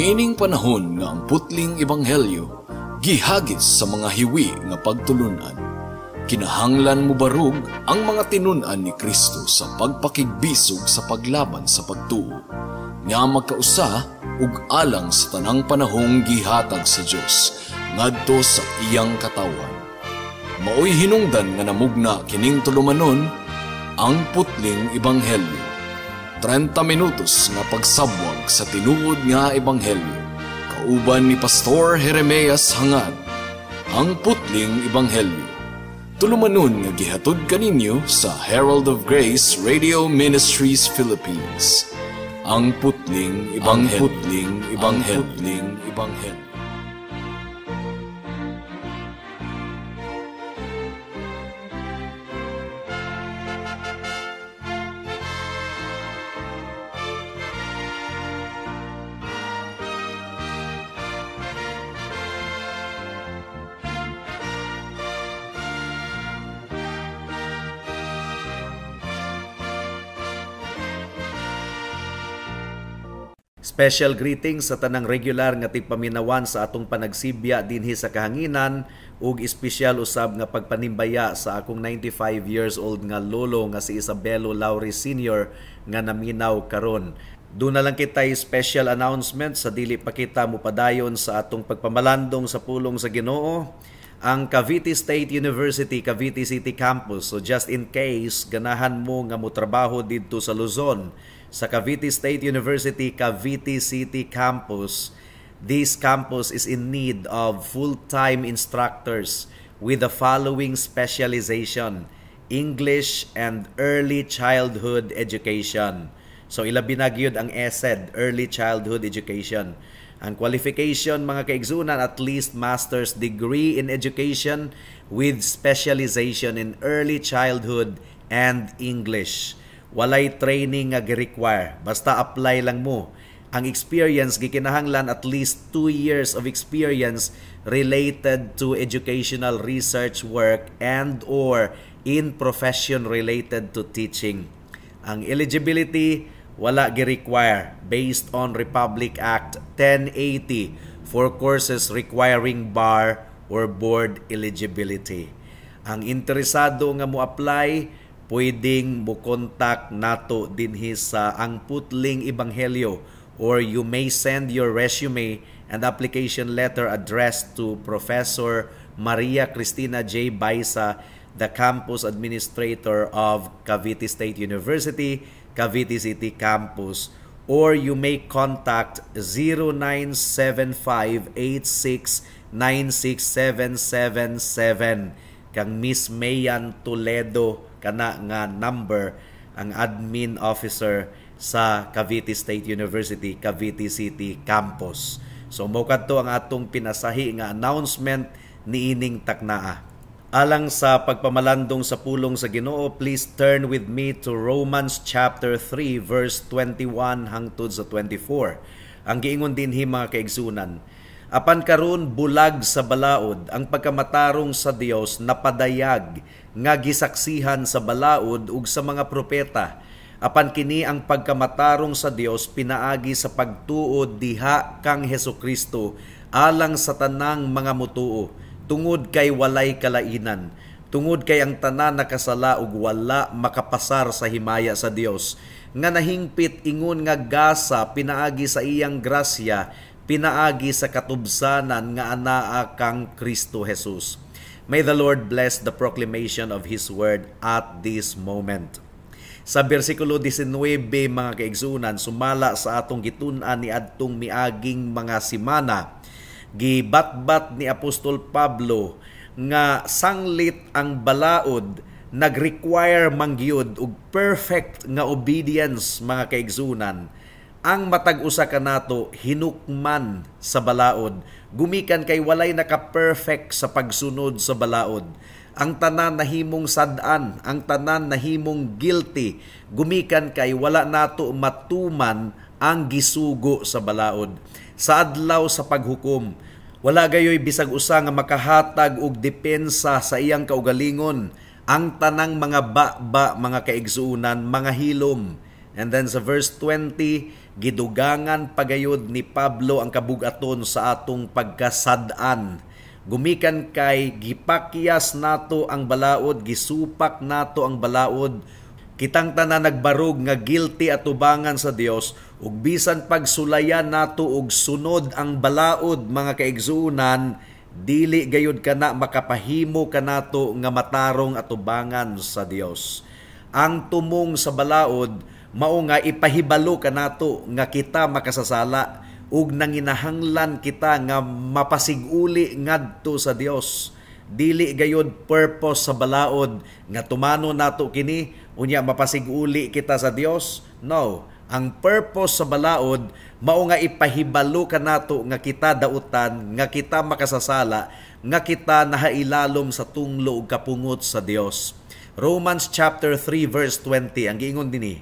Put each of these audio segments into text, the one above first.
Niining panahon nga ang putling ebanghelyo gihagis sa mga hiwi nga pagtulunan, kinahanglan mobarog ang mga tinun-an ni Kristo sa pagpakigbisog sa paglaban sa pagtuo, nga magkausa ug alang sa tanang panahong gihatag sa Dios ngadto sa iyang katawhan. Maoy hinungdan nga namugna kining tulumanon, Ang Putling Ebanghelyo. 30 minutos nga pagsabwag sa tinuod nga ebanghelyo. Kauban ni Pastor Jeremias Hangad, Ang Putling Ebanghelyo. Tulumanon nga gihatod kaninyo sa Herald of Grace Radio Ministries Philippines. Ang Putling Ebanghelyo. Putling Ebanghelyo. Putling Ebanghelyo. Special greetings sa tanang regular nga tigpaminawan sa atong panagsibya dinhi sa kahanginan ug espesyal usab nga pagpanimbaya sa akong 95 years old nga lolo nga si Isabelo Lauri Sr. nga naminaw karon. Doon na lang kita'y special announcement sa dili pa kita mupadayon sa atong pagpamalandong sa pulong sa Ginoo. Ang Cavite State University, Cavite City Campus. So just in case ganahan mo nga motrabaho didto sa Luzon, sa Cavite State University, Cavite City Campus, this campus is in need of full-time instructors with the following specialization: English and Early Childhood Education. So ilabi na gyud ang ESED, Early Childhood Education. Ang qualification, mga kaigsunan, at least master's degree in education with specialization in early childhood and English. Walay training nga gi-require. Basta apply lang mo. Ang experience gikinahanglan at least 2 years of experience related to educational research work and or in profession related to teaching. Ang eligibility wala gi-require based on Republic Act 1080 for courses requiring bar or board eligibility. Ang interesado nga mo apply, pwedeng mo contact nato dinhi sa Ang Putling Ebanghelyo, or you may send your resume and application letter addressed to Professor Maria Cristina J. Baisa, the campus administrator of Cavite State University, Cavite City Campus, or you may contact 0975-8696777 kang Miss Mayan Toledo kana nga number, ang admin officer sa Cavite State University, Cavite City Campus. So mao kadto ang atong pinasahi nga announcement niining taknaa. Alang sa pagpamalandong sa pulong sa Ginoo, please turn with me to Romans chapter 3 verse 21 hangtod sa 24. Ang giingon dinhi, mga kaigsunan, apan karon bulag sa balaod ang pagkamatarong sa Dios napadayag nga gisaksihan sa balaod ug sa mga propeta. Apan kini ang pagkamatarong sa Dios pinaagi sa pagtuo diha kang Hesukristo alang sa tanang mga mutuo, tungod kay walay kalainan, tungod kay ang tanan nakasala ug wala makapasar sa himaya sa Dios, nga nahingpit ingon nga gasa pinaagi sa iyang grasya, pinaagi sa katubsanan nga anaa kang Kristo Jesus. May the Lord bless the proclamation of His word at this moment. Sa bersikulo 19, mga kaigsunan, sumala sa atong gitun-an ni adtong miaging mga simana, gibatbat ni Apostol Pablo nga sanglit ang balaod nag-require mangyud og perfect nga obedience, mga kaigsunan. Ang matag usa kanato hinukman sa balaod gumikan kay walay naka-perfect sa pagsunod sa balaod. Ang tanan nahimong sad-an, ang tanan nahimong guilty gumikan kay wala nato matuman ang gisugo sa balaod. Sa adlaw sa paghukom, wala gayoy bisag usa nga makahatag og depensa sa iyang kaugalingon. Ang tanang mga ba-ba, mga kaigsuonan, mga hilom. And then sa verse 20, Gidugangan pagayod ni Pablo ang kabugaton sa atong pagkasad-an. Gumikan kay gipakyas nato ang balaod, gisupak nato ang balaod. Kitang tanan nagbarog nga guilty atubangan sa Dios, ug bisan pagsulayan nato og sunod ang balaod, mga kaigsuonan, dili gayud kana makapahimo kanato nga matarong atubangan sa Dios. Ang tumong sa balaod mao nga ipahibalo kanato nga kita makasasala ug nanginahanglan kita nga mapasiguli ngadto sa Dios. Dili gayud purpose sa balaod nga tumano nato kini unya mapasiguli kita sa Dios. No, ang purpose sa balaod mao nga ipahibalo kanato nga kita dautan, nga kita makasasala, nga kita nahailalom sa tunglo ug kapungot sa Dios. Romans chapter 3 verse 20 ang giingon dinhi,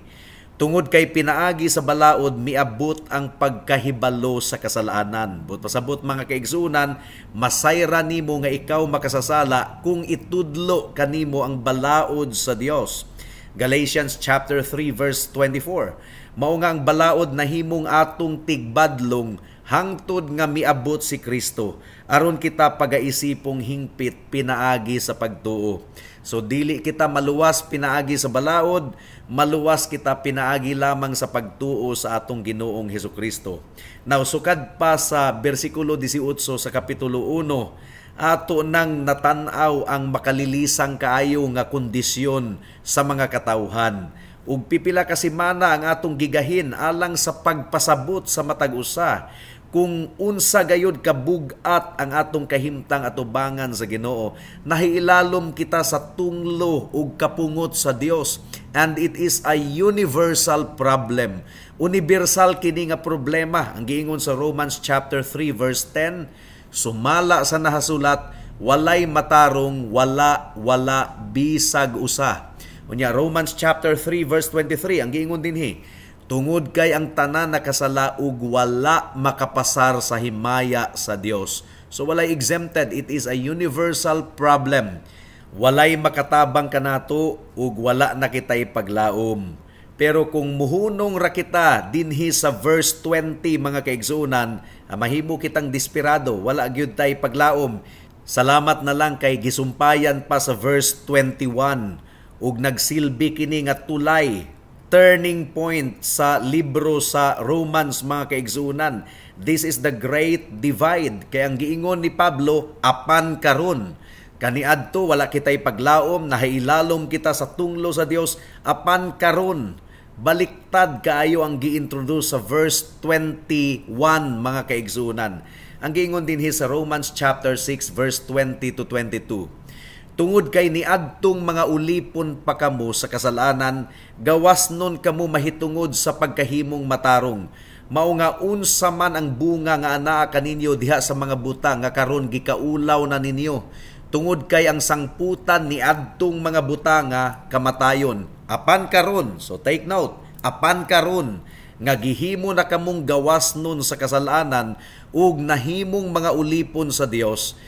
tungod kay pinaagi sa balaod miabot ang pagkahibalo sa kasalanan. But pasabot, mga kaigsuonan, masayra nimo nga ikaw makasasala kung itudlo kanimo ang balaod sa Dios. Galatians chapter 3 verse 24. Mao nga ang balaod nahimong atong tigbadlong hangtod nga miabot si Kristo, aron kita pagaisipong hingpit pinaagi sa pagtuo. So dili kita maluwas pinaagi sa balaod, maluwas kita pinaagi lamang sa pagtuo sa atong Ginoong Hesukristo. Now, sukad pa sa bersikulo 18 sa kapitulo 1, ato nang natan-aw ang makalilisang kaayo nga kondisyon sa mga katawhan. Ug pipila ka semana ang atong gigahin alang sa pagpasabot sa matag usa kung unsa gayud kabug-at ang atong kahimtang atubangan sa Ginoo. Nahiilalom kita sa tunglo ug kapungot sa Dios, and it is a universal problem. Universal kini nga problema. Ang giingon sa Romans chapter 3 verse 10, sumala sa nahasulat, walay matarong, wala, wala bisag usa. Unya Romans chapter 3 verse 23 ang giingon dinhi, tungod kay ang tanan nakasala ug wala makapasar sa himaya sa Dios. So walay exempted, it is a universal problem. Walay makatabang kanato ug wala na kitay paglaom. Pero kung muhunong ra kita dinhi sa verse 20, mga kaigsuonan, mahimo kitang desperado, wala gyud tay paglaom. Salamat na lang kay gisumpayan pa sa verse 21 ug nagsilbi kini nga tulay, turning point sa libro sa Romans, mga kaigsuonan. This is the great divide. Kay ang giingon ni Pablo, apan karon. Kaniadto wala kitay paglaom, nahailalom kita sa tunglo sa Dios, apan karon. Baliktad kaayo ang gi-introduce sa verse 21, mga kaigsuonan. Ang giingon dinhi sa Romans chapter 6 verse 20 to 22. Tungod kay niadtong mga ulipon pa kamo sa kasalanan, gawas nun kamo mahitungod sa pagkahimong matarong. Mao nga unsa man ang bunga nga anaa kaninyo diha sa mga butang nga karon gikaulaw na ninyo. Tungod kay ang sangputan niadtong mga butanga kamatayon. Apan karon, so take note, apan karon nga gihimo na kamong gawas nun sa kasalanan ug nahimong mga ulipon sa Dios,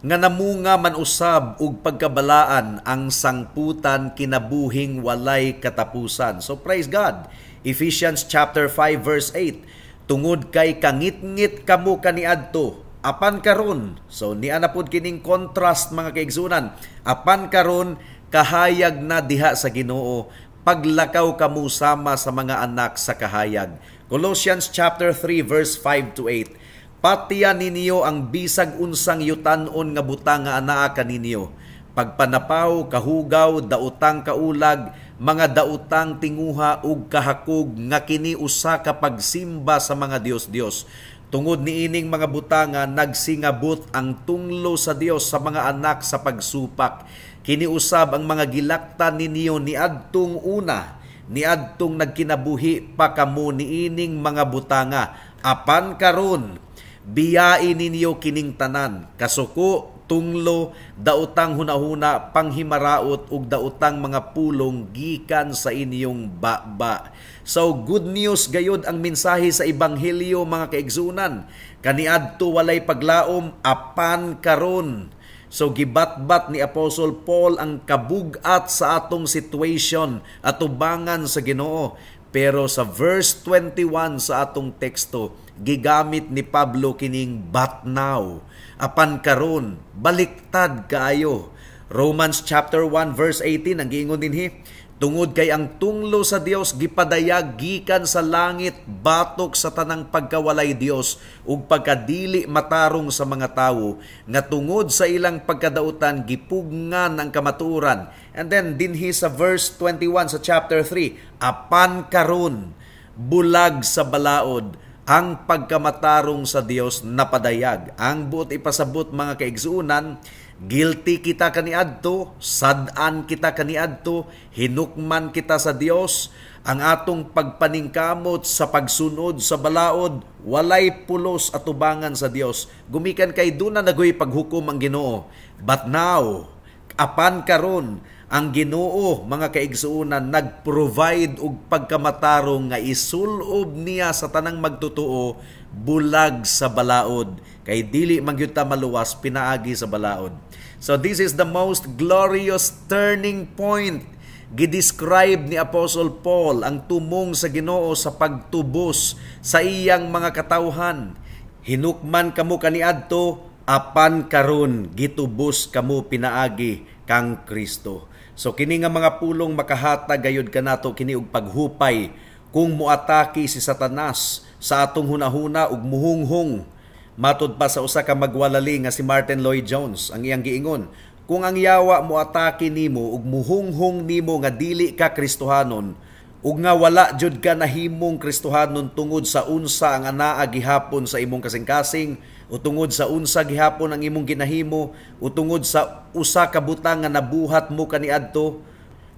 nga namunga man usab og pagkabalaan, ang sangputan kinabuhing walay katapusan. So praise God. Ephesians chapter 5 verse 8. Tungod kay kangitngit kamo kaniadto, apan karon, so niana na pud kining contrast, mga kaigsuonan, apan karon kahayag na diha sa Ginoo, paglakaw kamo sama sa mga anak sa kahayag. Colossians chapter 3 verse 5 to 8. Patya ninyo ang bisag unsang yutan-on nga butang nga anaa kaninyo. Pagpanapaw, kahugaw, daotang kaulag, mga daotang tinguha ug kahakog nga kini usa ka pagsimba sa mga dios-dios. Tungod niining mga butanga nagsingabot ang tunglo sa Dios sa mga anak sa pagsupak. Kini usab ang mga gilaktan ninyo niadtong una, niadtong nagkinabuhi pa kamo niining mga butanga. Apan karon, biyai ninyo kining tanan, kasuko, tunglo, daotang hunahuna, panghimaraot ug daotang mga pulong gikan sa inyong baba. So good news gayud ang mensahe sa ebanghelyo, mga kaigsuonan. Kaniadto walay paglaom, apan karon. So gibatbat ni Apostle Paul ang kabugat sa atong situation atubangan sa Ginoo. Pero sa verse 21 sa atong teksto, gigamit ni Pablo kining "but now." Apan karon, baliktad kaayo. Romans chapter 1 verse 18 ang giingon dinhi, tungod kay ang tunglo sa Dios gipadayag gikan sa langit batok sa tanang pagkawalay Dios ug pagkadili matarong sa mga tawo nga tungod sa ilang pagkadautan gipugngan ang kamatuoran. And then dinhi sa verse 21 sa chapter 3, apan karon bulag sa balaod ang pagkamatarong sa Dios napadayag. Ang buot ipasabot, mga kaigsuonan, guilty kita kaniadto, sad-an kita kaniadto, hinukman kita sa Dios. Ang atong pagpaningkamot sa pagsunod sa balaod walay pulos atubangan sa Dios. Gumikan kay duna na goy paghukom ang Ginoo. But now, apan karon, ang Ginoo, mga kaigsuonan, nag-provide og pagkamatarong nga isulob niya sa tanang magtotoo bulag sa balaod, kay dili man gyud ta maluwas pinaagi sa balaod. So this is the most glorious turning point. Gidescribe ni Apostle Paul ang tumong sa Ginoo sa pagtubos sa iyang mga katawhan. Hinukman kamo kaniadto, apan karon gitubos kamo pinaagi kang Kristo. So kini nga mga pulong makahatag gayud kanato kini og paghupay kung muatake si Satanas sa atong hunahuna ug muhunghong. Matud pa sa usa ka magwalali nga si Martin Lloyd Jones, ang iyang giingon, kung ang yawa moatake nimo ug muhunghong nimo nga dili ka Kristohanon ug nga wala jud ka nahimong Kristohanon tungod sa unsa ang anaa gihapon sa imong kasing-kasing o tungod sa unsa gihapon ang imong ginahimo o tungod sa usa ka butang nga nabuhat mo kaniadto,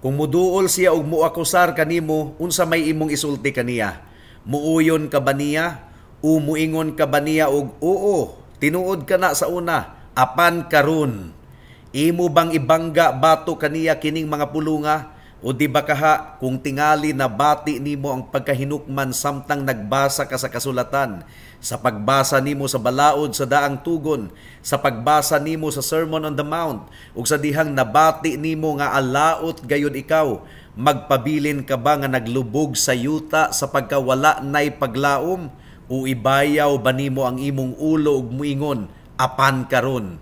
kung muduol siya ug muakusar kanimo, unsa may imong isulti kaniya? Muuyon ka ba niya? O muingon ka ba niya og, "Oo, tinuod ka na sa una, apan karon"? Imo bang ibangga bato kaniya kining mga pulunga? O di ba kaha kung tingali nabati nimo ang pagkahinukman samtang nagbasa ka sa kasulatan, sa pagbasa nimo sa balaod sa daang tugon, sa pagbasa nimo sa Sermon on the Mount, ug sa dihang nabati nimo nga alaot gayud ikaw, magpabilin ka ba nga naglubog sa yuta sa pagkawala nay paglaom? O ibayaw ba nimo ang imong ulo ug muingon, "Apan karon"?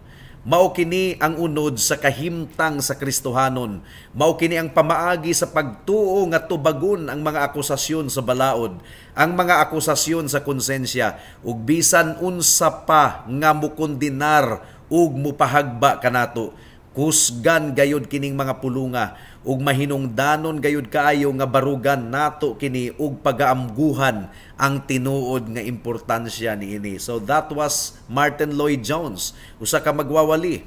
Mao kini ang unod sa kahimtang sa Kristohanon. Mao kini ang pamaagi sa pagtuo nga tubagon ang mga akusasyon sa balaod, ang mga akusasyon sa konsensya, ug bisan unsa pa nga mukondenar ug mupahagba kanato. Kusgan gayud kining mga pulunga ug mahinungdanon gayud kaayo nga barugan nato kini ug pagaamguhan ang tinuod nga importansya niini. So that was Martin Lloyd Jones, usa ka magwawali.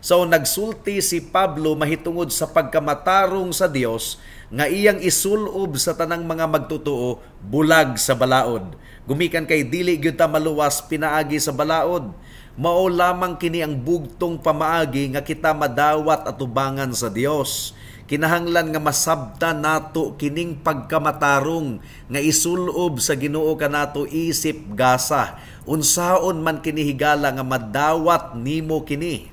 So nagsulti si Pablo mahitungod sa pagkamatarong sa Dios nga iyang isulob sa tanang mga magtotoo bulag sa balaod. Gumikan kay dili gyud ta maluwas pinaagi sa balaod. Mao lamang kini ang bugtong pamaagi nga kita madawat atubangan sa Dios. Kinahanglan nga masabtan nato kining pagkamatarong nga isulob sa Ginoo kanato isip gasa. Unsaon man kini, higala, nga madawat nimo kini?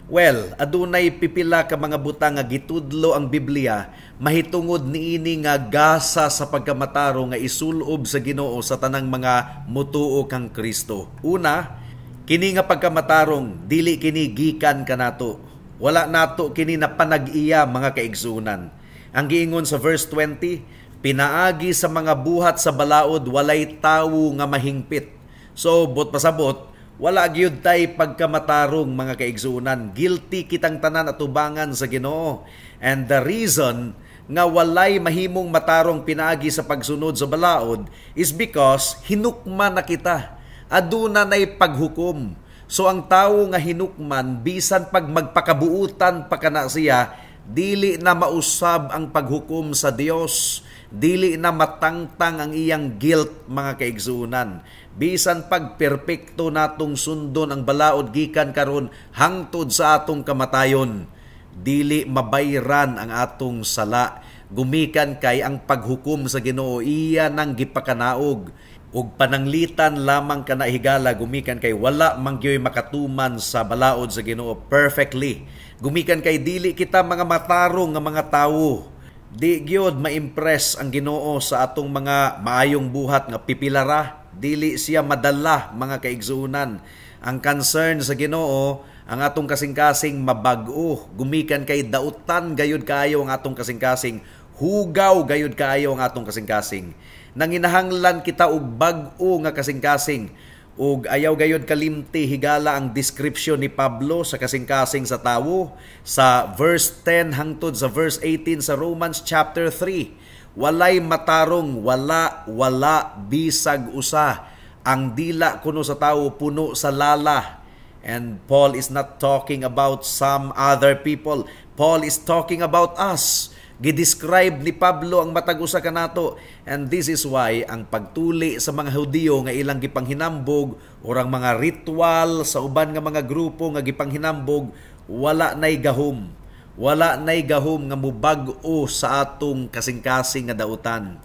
Well, adunay pipila ka mga butang nga gitudlo ang Biblia mahitungod niini nga gasa sa pagkamatarong nga isulob sa Ginoo sa tanang mga mutuo kang Kristo. Una, kini nga pagkamatarong dili kini gikan kanato. Wala nato kini na panag-iya, mga kaigsuonan. Ang giingon sa verse 20, pinaagi sa mga buhat sa balaod walay tawo nga mahingpit. So, buot pasabot, wala gyud tay pagkamatarong, mga kaigsuonan. Guilty kitang tanan atubangan sa Ginoo. And the reason nga walay mahimong matarong pinaagi sa pagsunod sa balaod is because hinukman na kita. Aduna nay paghukom. So ang tawo nga hinukman, bisan pag magpakabuutan pa kana siya, dili na mausab ang paghukom sa Dios. Dili na matangtang ang iyang guilt, mga kaigsuonan. Bisan pag perpekto natong sundon ang balaod gikan karon hangtod sa atong kamatayon, dili mabayran ang atong sala. Gumikan kay ang paghukom sa Ginoo iya nang gipakanaog ug pananglitan lamang kana, higala, gumikan kay wala man gyoy makatuman sa balaod sa Ginoo perfectly. Gumikan kay dili kita mga matarong nga mga tawo. Di gyud ma-impress ang Ginoo sa atong mga maayong buhat nga pipilara. Dili siya madala, mga kaigsuonan. Ang concern sa Ginoo, ang atong kasing-kasing mabag-o, gumikan kay dautan gayud kaayo ang atong kasing-kasing, hugaw gayud kaayo ang atong kasing-kasing. Nanginahanglan kita og bag-o nga kasing-kasing. Ug ayaw gayud kalimti, higala, ang description ni Pablo sa kasing-kasing sa tawo sa verse 10 hangtod sa verse 18 sa Romans chapter 3. Walay matarong, wala, wala bisag usa. Ang dila kuno sa tawo puno sa lala. And Paul is not talking about some other people. Paul is talking about us. Gi-describe ni Pablo ang matag usa kanato. And this is why ang pagtuli sa mga Hudiyo nga ilang gipanghinambog or ang mga ritual sa uban nga mga grupo nga gipanghinambog, wala nay gahom. Wala nay gahom nga mubag-o sa atong kasing-kasing nga dautan.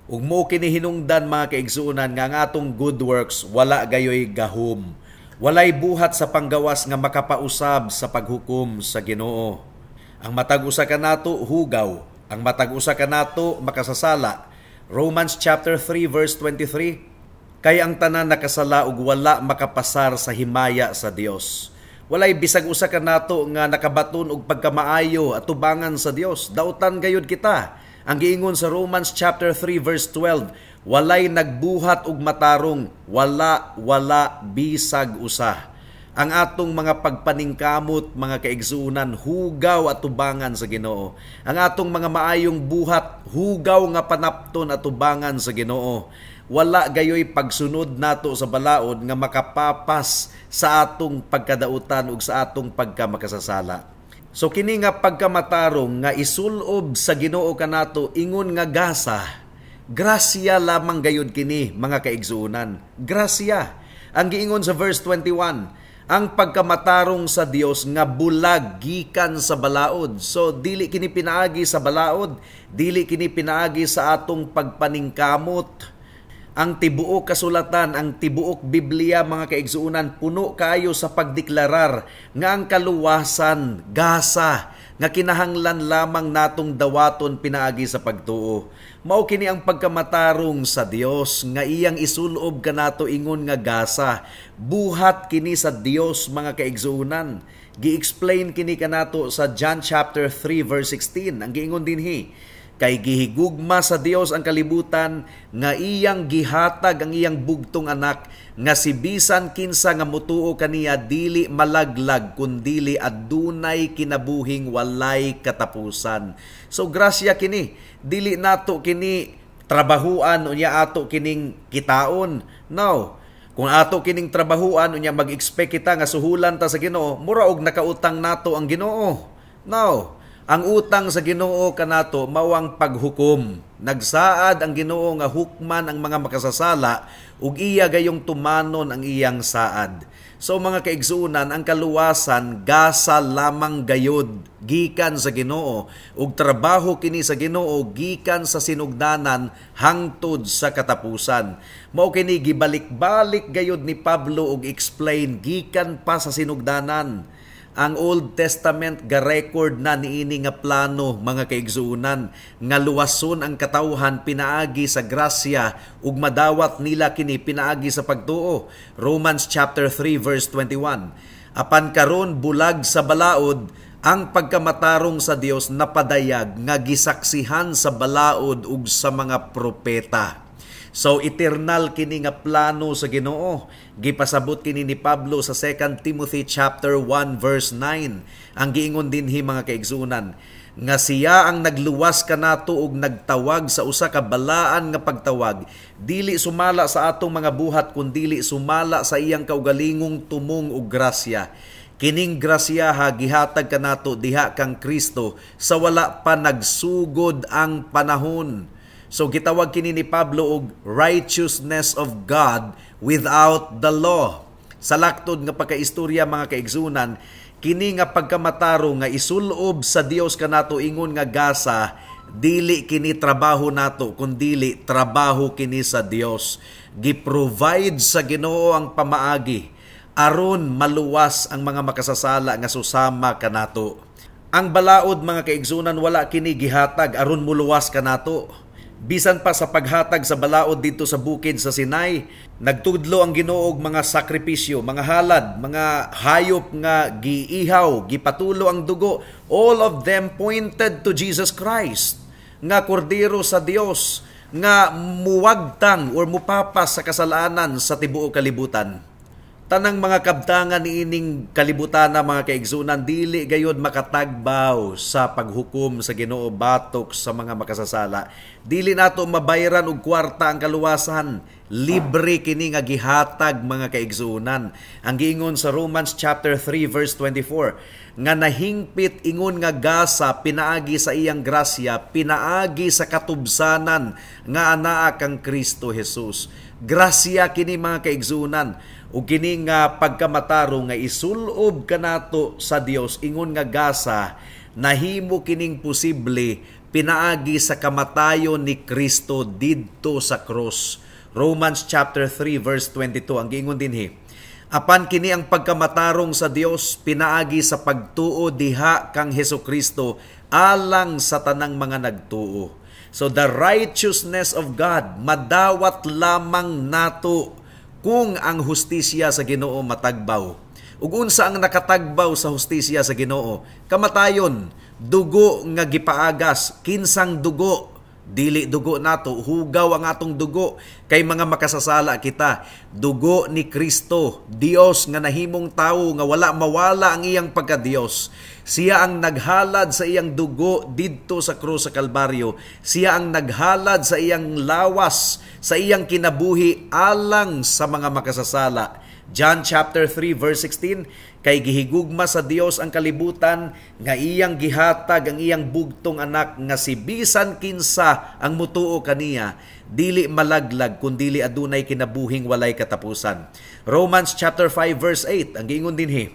Ug mo kini hinungdan, mga kaigsuonan, nga ang atong good works wala gayoy gahom. Walay buhat sa panggawas nga makapausab sa paghukom sa Ginoo. Ang matag usa kanato hugaw, ang matag usa kanato makasasala. Romans chapter 3 verse 23, kay ang tanan nakasala ug wala makapasar sa himaya sa Dios. Walay bisag usa kanato nga nakabaton og pagkamaayo atubangan sa Dios. Dautan gayud kita. Ang giingon sa Romans chapter 3 verse 12, walay nagbuhat og matarong, wala, wala bisag usa. Ang atong mga pagpaningkamot, mga kaigsuonan, hugaw atubangan sa Ginoo. Ang atong mga maayong buhat, hugaw nga panapton atubangan sa Ginoo. Wala gayoy pagsunod nato sa balaod nga makapapas sa atong pagkadautan ug sa atong pagkamakasasala. So kini nga pagkamatarong nga isulob sa Ginoo kanato ingon nga gasa, grasya lamang gayud kini, mga kaigsuonan. Grasya. Ang giingon sa verse 21, ang pagkamatarong sa Dios nga bulag gikan sa balaod. So dili kini pinaagi sa balaod, dili kini pinaagi sa atong pagpaningkamot. Ang tibuok kasulatan, ang tibuok Biblia, mga kaigsuonan, puno kaayo sa pagdeklarar nga ang kaluwasan gasa nga kinahanglan lamang natong dawaton pinaagi sa pagtuo. Mao kini ang pagkamatarong sa Dios nga iyang isulob kanato ingon nga gasa. Buhat kini sa Dios, mga kaigsuonan. Gi-explain kini kanato sa John chapter 3 verse 16. Ang giingon dinhi, kay gihigugma sa Dios ang kalibutan nga iyang gihatag ang iyang bugtong anak, nga si bisan kinsa nga mutuo kaniya dili malaglag kundili adunay kinabuhing walay katapusan. So grasya kini, dili nato kini trabahuan unya ato kining kitaon. No. Kung ato kining trabahuan unya mag-expect kita nga suhulan ta sa Ginoo, mura og nakautang nato ang Ginoo. No. Ang utang sa Ginoo kanato mao ang paghukom. Nagsaad ang Ginoo nga hukman ang mga makasasala ug iya gayong tumanon ang iyang saad. So mga kaigsuonan, ang kaluwasan gasa lamang gayod gikan sa Ginoo ug trabaho kini sa Ginoo gikan sa sinugdanan hangtod sa katapusan. Mao kini gibalik-balik gayud ni Pablo og explain gikan pa sa sinugdanan. Ang Old Testament ga-record na niini nga plano, mga kaigsuonan, nga luwason ang katawhan pinaagi sa grasya ug madawat nila kini pinaagi sa pagtuo. Romans chapter 3 verse 21. Apan karon bulag sa balaod, ang pagkamatarong sa Dios napadayag nga gisaksihan sa balaod ug sa mga propeta. So eternal kini nga plano sa Ginoo. Gipasabot kini ni Pablo sa 2 Timothy chapter 1 verse 9. Ang giingon dinhi, mga kaigsuonan, nga siya ang nagluwas kanato ug nagtawag sa usa ka balaan nga pagtawag, dili sumala sa atong mga buhat kundili sumala sa iyang kaugalingong tumong ug grasya. Kining grasyaha gihatag kanato diha kang Kristo sa wala pa nagsugod ang panahon. So gitawag kini ni Pablo og righteousness of God without the law. Sa laktod nga pagkaistorya, mga kaigsuonan, kini nga pagkamatarong nga isulob sa Dios kanato ingon nga gasa, dili kini trabaho nato kundili trabaho kini sa Dios. Gi-provide sa Ginoo ang pamaagi aron maluwas ang mga makasasala nga susama kanato. Ang balaod, mga kaigsunan, wala kini gihatag aron muluwas kanato. Bisan pa sa paghatag sa balaod dito sa bukid sa Sinai, nagtudlo ang Ginoo og mga sakripisyo, mga halad, mga hayop nga giihaw, gipatulo ang dugo. All of them pointed to Jesus Christ, nga kordero sa Dios nga muwagtang or mupapas sa kasalanan sa tibuok kalibutan. Tanang mga kabtangan niining kalibutan na, mga kaigsunan, dili gayod makatagbaw sa paghukom sa Ginoo batok sa mga makasasala. Dili nato mabayran og kwarta ang kaluwasan. Libre kini nga gihatag, mga kaigsunan. Ang giingon sa Romans chapter 3 verse 24 nga nahingpit ingon nga gasa pinaagi sa iyang grasya, pinaagi sa katubsanan nga anaa kang Kristo Jesus. Grasya kini, mga kaigsunan, ug kini nga pagkamatarong nga isulob kanato sa Dios ingon nga gasa, nahimo kining posible pinaagi sa kamatayon ni Kristo didto sa cross. Romans chapter 3 verse 22, ang giingon dinhi, "Apan kini ang pagkamatarong sa Dios pinaagi sa pagtuo diha kang Hesukristo alang sa tanang mga nagtuo." So the righteousness of God madawat lamang nato kung ang hustisya sa Ginoo matagbaw. Ug unsa ang nakatagbaw sa hustisya sa Ginoo? Kamatayon, dugo nga gipaagas. Kinsang dugo? Dili dugo nato, hugaw ang atong dugo kay mga makasasala kita. Dugo ni Kristo, Dios nga nahimong tawo nga wala mawala ang iyang pagka-Dios. Siya ang naghalad sa iyang dugo didto sa krus sa Kalbaryo. Siya ang naghalad sa iyang lawas, sa iyang kinabuhi alang sa mga makasasala. John chapter 3 verse 16, "Kay gihigugma sa Dios ang kalibutan nga iyang gihatag ang iyang bugtong anak, nga si bisan kinsa ang mutuo kaniya dili malaglag kundili adunay kinabuhing walay katapusan." Romans chapter 5 verse 8, ang giingon dinhi,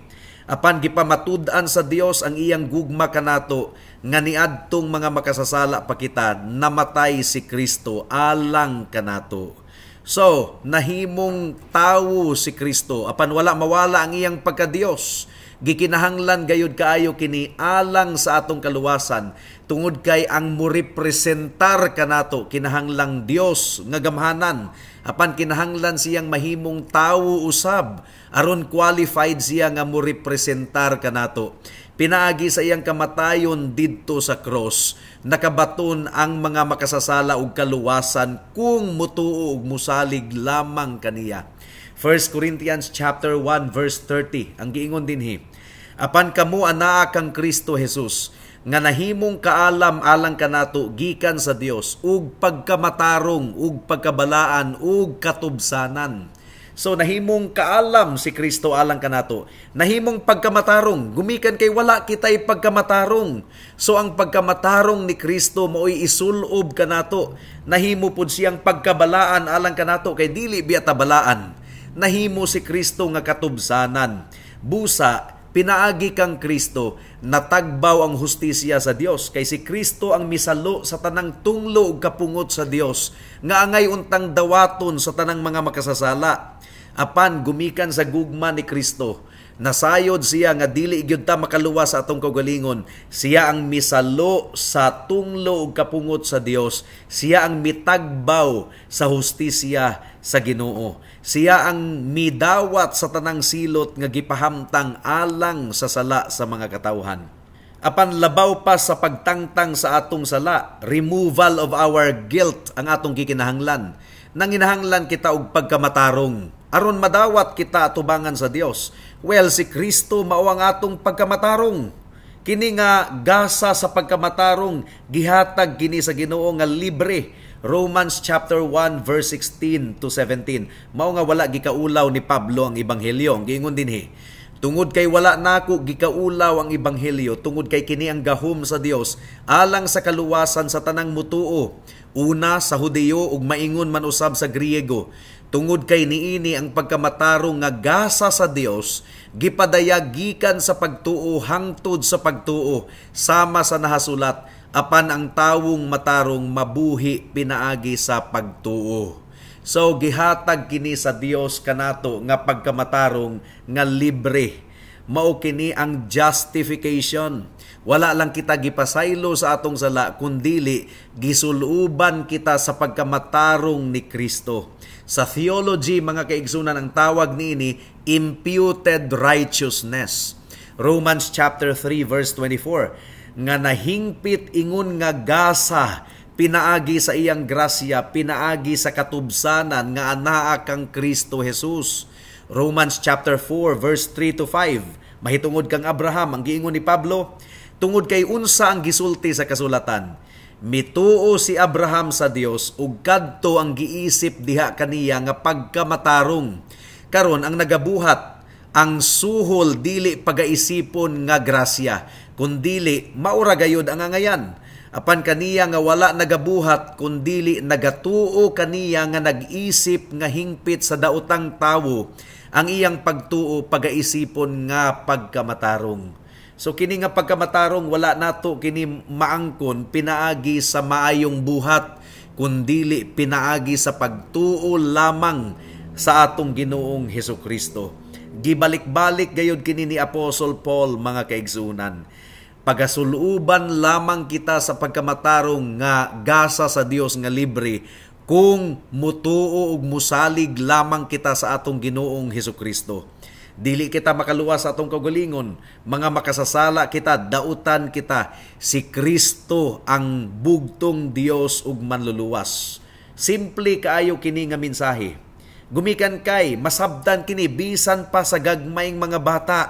"Apan gipamatud-an sa Dios ang iyang gugma kanato, nga niadtong mga makasasala pa kita, namatay si Kristo alang kanato." So, nahimong tawo si Kristo apan wala mawala ang iyang pagkadiyos. Gikinahanglan gayud kaayo kini alang sa atong kaluwasan, tungod kay ang morepresentar kanato kinahanglang Dios nga gamhanan, apan kinahanglan siyang mahimong tawo usab aron qualified siya nga morepresentar kanato. Pinaagi sa iyang kamatayon didto sa cross, nakabaton ang mga makasasala og kaluwasan kung mutuo ug musalig lamang kaniya. 1 Corinthians chapter 1 verse 30, ang giingon dinhi, "Apan kamo anaa kang Kristo Jesus nga nahimong kaalam alang kanato gikan sa Dios, ug pagkamatarong ug pagkabalaan ug katubsanan." So nahimong kaalam si Kristo alang kanato. Nahimong pagkamatarong, gumikan kay wala kitay pagkamatarong. So ang pagkamatarong ni Kristo mao'y isulob kanato. Nahimo pud siyang pagkabalaan alang kanato kay dili biya ta balaan. Nahimo si Kristo nga katubsanan. Busa pinaagi kang Kristo natagbaw ang hustisya sa Dios, kay si Kristo ang misalo sa tanang tunglo ug kapungot sa Dios nga angay untang dawaton sa tanang mga makasasala. Apan gumikan sa gugma ni Kristo, nasayod siya nga dili gyud ta makaluwas sa atong kaugalingon. Siya ang misalo sa tunglo ug kapungot sa Dios. Siya ang mitagbaw sa hustisya sa Ginoo. Siya ang midawat sa tanang silot nga gipahamtang alang sa sala sa mga katawhan. Apan labaw pa sa pagtangtang sa atong sala, removal of our guilt ang atong gikinahanglan. Nanginahanglan kita og pagkamatarong aron madawat kita atubangan sa Dios. Well, si Kristo mao ang atong pagkamatarong. Kini nga gasa sa pagkamatarong gihatag kini sa Ginoo nga libre. Romans chapter 1 verse 16 to 17. Mao nga wala gikaulaw ni Pablo ang ebanghelyo. Ang giingon dinhi, "Tungod kay wala nako gikaulaw ang ebanghelyo, tungod kay kini ang gahom sa Dios alang sa kaluwasan sa tanang mutuo, una sa Hudiyo ug maingon man usab sa Griego. Tungod kay niini ang pagkamatarong nga gasa sa Dios gipadayag gikan sa pagtuo hangtod sa pagtuo, sama sa nahasulat, apan ang tawong matarong mabuhi pinaagi sa pagtuo." So gihatag kini sa Dios kanato nga pagkamatarong nga libre. Mao kini ang justification. Wala lang kita gipasaylo sa atong sala, kundili gisuluban kita sa pagkamatarong ni Kristo. Sa theology, mga kaigsunan, ang tawag niini imputed righteousness. Romans chapter 3 verse 24, nga nahingpit ingon nga gasa pinaagi sa iyang grasya, pinaagi sa katubsanan nga anaa kang Kristo Jesus. Romans chapter 4 verse 3 to 5, mahitungod kang Abraham ang giingon ni Pablo, tungod kay unsa ang gisulti sa kasulatan? Mituo si Abraham sa Dios ug kadto ang giisip diha kaniya nga pagkamatarong. Karon ang nagabuhat ang suhol dili pagaisipon nga grasya, kundili maura gayud ang angayan. Apan kaniya nga wala nagabuhat kundili nagatuo kaniya nga nag-isip nga hingpit sa daotang tawo, ang iyang pagtuo pagaisipon nga pagkamatarong. So kini nga pagkamatarong wala nato kini maangkon pinaagi sa maayong buhat, kundili pinaagi sa pagtuo lamang sa atong Ginoong Hesus Kristo. Gibalik-balik gayud kini ni Apostle Paul, mga kaigsunan. Pagasuluban lamang kita sa pagkamatarong nga gasa sa Dios nga libre kung mutuo ug musalig lamang kita sa atong Ginoong Hesus Kristo. Dili kita makaluwas sa atong kaugalingon, mga makasasala kita, dautan kita. Si Kristo ang bugtong Dios ug manluluwas. Simple kaayo kini nga mensahe. Gumikan kay masabtan kini bisan pa sa gagmayng mga bata.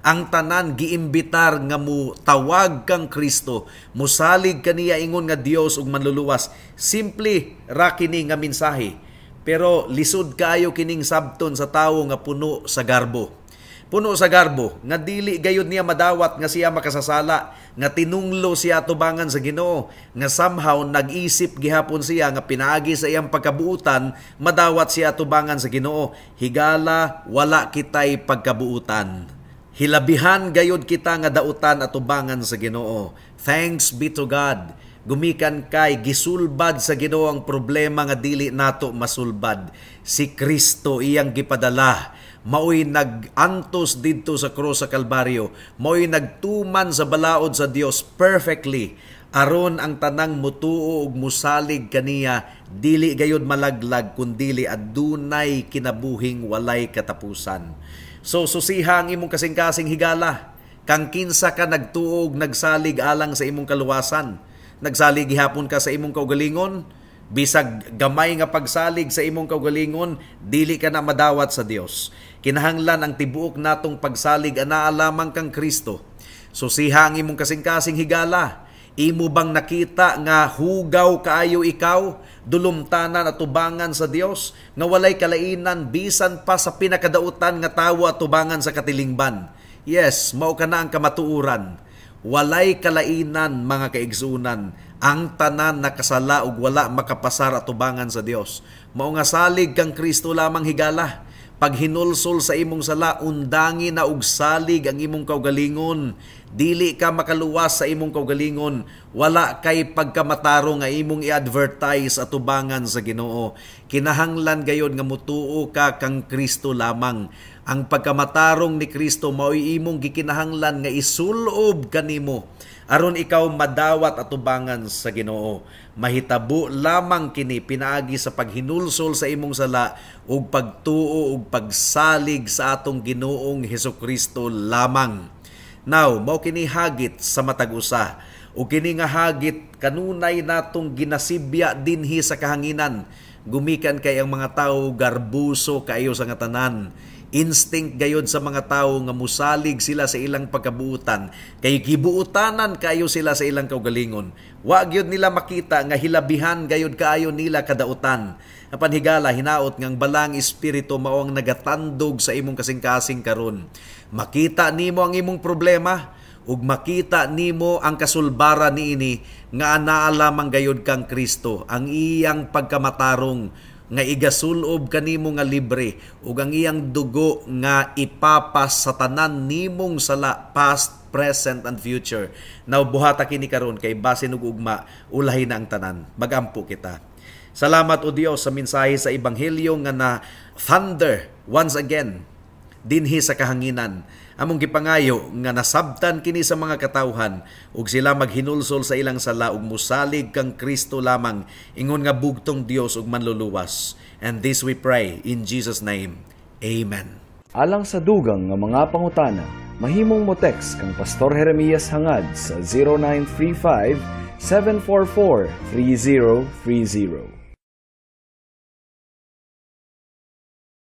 Ang tanan giimbitar nga mu tawag kang Kristo, musalig kaniya ingon nga Dios ug manluluwas. Simple ra kini nga mensahe, pero lisod kaayo kining sabton sa tawo nga puno sa garbo. Puno sa garbo nga dili gayud niya madawat nga siya makasasala, nga tinunglo siya tubangan sa Ginoo, nga somehow nag-isip gihapon siya nga pinaagi sa iyang pagkabuutan madawat siya tubangan sa Ginoo. Higala, wala kitay pagkabuutan. Hilabihan gayud kita nga dautan atubangan sa Ginoo. Thanks be to God. Gumikan kay gisulbad sa Ginoo ang problema nga dili nato masulbad. Si Kristo iyang gipadala, maoy nag-antos didto sa krus sa Kalbaryo, maoy nagtuman sa balaod sa Dios perfectly aron ang tanang mutuo ug musalig kaniya dili gayud malaglag kundili adunay kinabuhing walay katapusan. So susiha ang imong kasing-kasing, higala. Kang kinsa ka nagtuo ug nagsalig alang sa imong kaluwasan? Nagsalig gihapon ka sa imong kaugalingon? Bisag gamay nga pagsalig sa imong kaugalingon, dili ka na madawat sa Dios. Kinahanglan ang tibuok natong pagsalig anaa lamang kang Kristo. Susiha ang imong kasing-kasing, higala. Imo bang nakita nga hugaw kaayo ikaw, dulumtanan at tubangan sa Dios, nga walay kalainan bisan pa sa pinakadautan nga tawo at tubangan sa katilingban? Yes, mao kana ang kamatuoran. Walay kalainan, mga kaigsunan. Ang tanan nakasala ug wala makapasar at tubangan sa Dios. Mao nga salig kang Kristo lamang, higala. Paghinulsol sa imong sala, undangi na og salig ang imong kaugalingon. Dili ka makaluwas sa imong kaugalingon. Wala kay pagkamataro nga imong i-advertise at tubangan sa Ginoo. Kinahanglan gayod nga mutuo ka kang Kristo lamang. Ang pagkamatarong ni Kristo mao'y imong gikinahanglan nga isulob kanimo aron ikaw madawat at tubangan sa Ginoo. Mahitabo lamang kini pinaagi sa paghinulsol sa imong sala ug pagtuo ug pagsalig sa atong Ginoong Hesus Kristo lamang. Now, mao kini hagit sa matag usa. Ug kini nga hagit kanunay natong ginasibya dinhi sa kahanginan. Gumikan kay ang mga tawo garbuso kaayo sa nga tanan. Instinct gayod sa mga tawo nga musalig sila sa ilang pagkabuutan kay gibuutanan kayo sila sa ilang kaugalingon. Wa gyud nila makita nga hilabihan gayod kaayo nila kadautan. Apan higala, hinaot ngang balang espiritu mao ang nagatandog sa imong kasing-kasing karon. Makita nimo ang imong problema ug makita nimo ang kasulbara niini nga anaa lamang gayod kang Kristo, ang iyang pagkamatarong nga igasulob kanimo nga libre ug ang iyang dugo nga ipapas sa tanan nimong sala, past, present and future. Now buhata kini karon kay basin ug ugma ulahi na ang tanan. Magampo kita. Salamat, o Dios, sa mensahe sa ebanghelyo nga na thunder once again dinhi sa kahanginan. Among gipangayo nga nasabtan kini sa mga katawhan ug sila maghinulsol sa ilang sala ug musalig kang Kristo lamang ingon nga bugtong Dios ug manluluwas. And this we pray in Jesus' name. Amen. Alang sa dugang nga mga pangutana, mahimong mo text kang Pastor Jeremias Hangad sa 0935 744 3030.